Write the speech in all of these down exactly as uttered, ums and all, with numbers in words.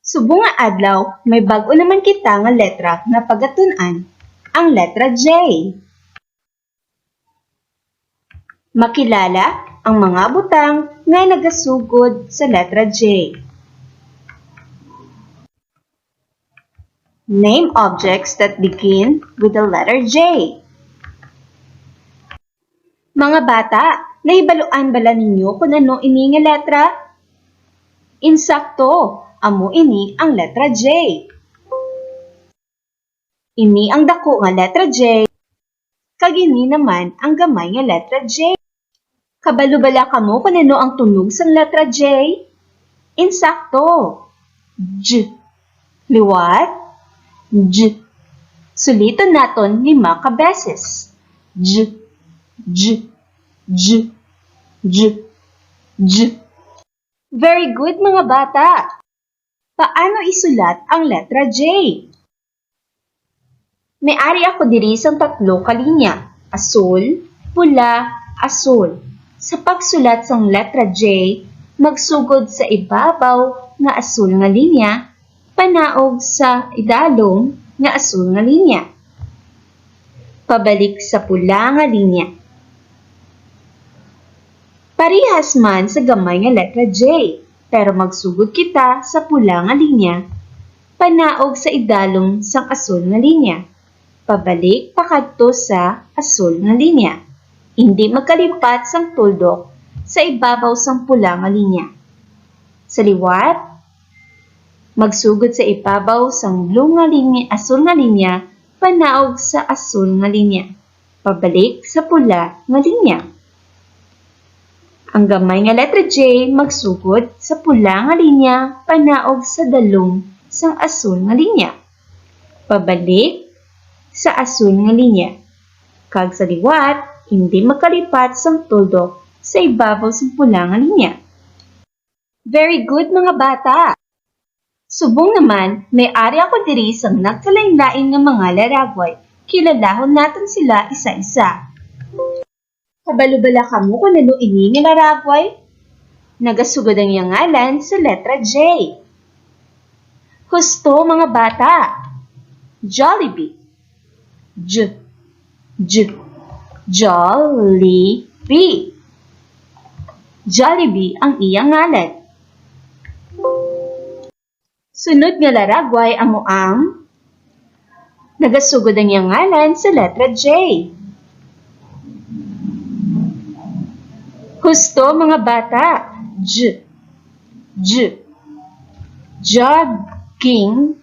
Subong nga adlaw, may bag-o naman kita nga letra nga pagatun-an, ang letra J. Makilala ang mga butang nga nagasugod sa letra J. Name objects that begin with the letter J. Mga bata, nahibaluan bala ninyo kung ano ini nga letra? Insakto, amo ini ang letra J. Ini ang dako nga letra J, kag ini naman ang gamay nga letra J. Kabalo bala kamo kung ano ang tunog sang letra J? Insakto. J. Liwat. J. Suliton naton lima ka beses. J, j, j, j, j. Very good, mga bata! Paano isulat ang letra J? May ari ako diri sang tatlo ka linya, asul, pula, asul. Sa pagsulat sang letra J, magsugod sa ibabaw nga asul nga linya, panaog sa idalom nga asul nga linya, pabalik sa pula nga linya. Parehas man sa gamay nga letra J, pero magsugod kita sa pula nga linya, panaog sa idalom sang asul nga linya, pabalik pakadto sa asul nga linya. Indi magkalipat sang tuldok sa ibabaw sang pula nga linya. Sa liwat, magsugod sa ibabaw sang blue nga linya, asul nga linya, panaog sa asul nga linya, pabalik sa pula nga linya. Ang gamay nga letra J magsugod sa pula nga linya, panaog sa dalom sang asul nga linya, pabalik sa asul nga linya, kag sa liwat, indi magkalipat sang tuldok sa ibabaw sang pula nga linya. Very good, mga bata! Subong naman, may ari ako diri sang nagkalain-lain nga mga laragway. Kilalahon naton sila isa-isa. Kabalo bala kamo kung ano ini nga laragway? Nagasugod ang iya ngalan sa letra J. Husto, mga bata! Jollibee. J, j, Jollibee. Jollibee ang iya ngalan. Sunod nga laragway amo ang nagasugod ang iya ngalan sa letra J. Husto, mga bata. J, j, jogging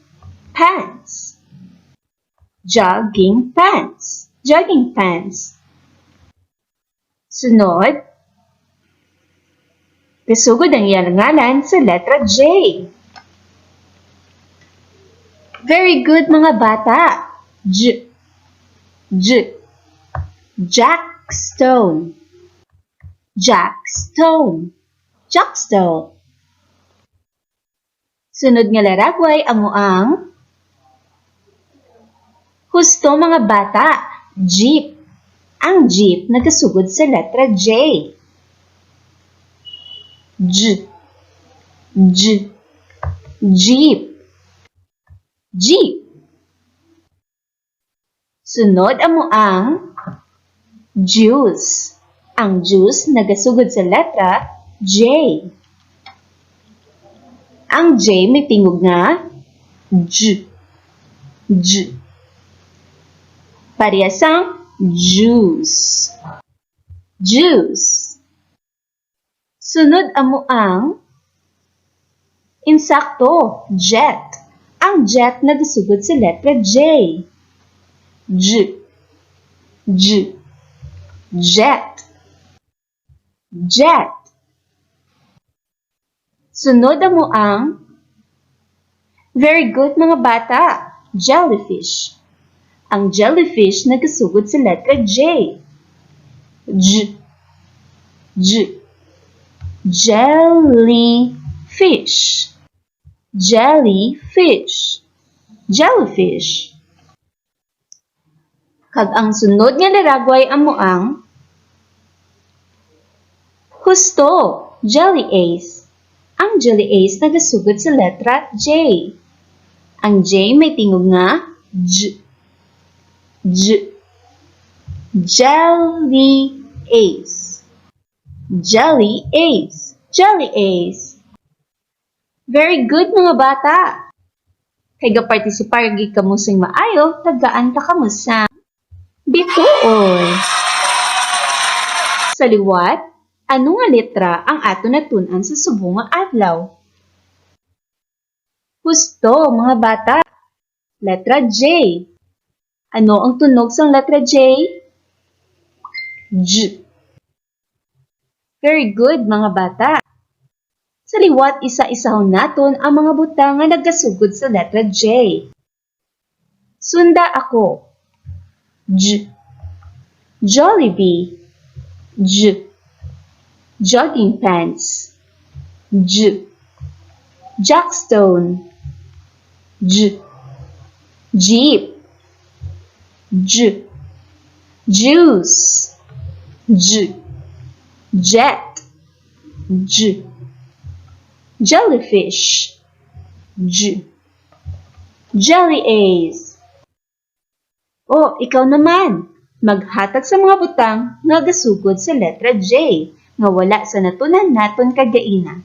pants. Jogging pants. Jogging pants. Sunod, kasugod ang iya ngalan sa letra J. Very good, mga bata. J, j, Jackstone. Jackstone. Jackstone. Sunod nga laragway amo ang, husto, mga bata, jeep. Ang jeep nagasugod sa letra J. J, j, jeep. Jeep. Sunod amo ang juice. Ang juice nagasugod sa letra J. Ang J may tingog nga j, j. Pareha sang juice. Juice. Sunod amo ang insakto, jet. Ang jet nagasugod sa letra J. J, j, jet. Jet. Sunod amo ang Very good, mga bata. Jellyfish. Ang jellyfish nagasugod sa letra J. J, j, jellyfish. Jellyfish. Jellyfish. Kag ang sunod nga laragway amo ang, husto, jelly ace. Ang Jelly Ace nagasugod sa letra J. Ang J may tingog nga J. J. Jelly Ace. Jelly Ace. Jelly Ace. Very good, mga bata. Kay gapartisipar gid kamo sing maayo, tagaan ta kamo sang bituon. Sa liwat, ano nga letra ang aton natun-an sa subong nga adlaw? Husto, mga bata. Letra J. Ano ang tunog sang letra J? J. Very good, mga bata. Sa liwat, isa-isahon naton ang mga butang nga nagasugod sa letra J. Sunda ako. J. Jollibee. J. Jogging pants. J. Jackstone. J. Jeep. J. Juice. J. Jet. J. Jellyfish. J. Jelly Ace. O, ikaw naman. Maghatag sa mga butang nga gasugod sa letra J nga wala sa natun-an naton kagaina.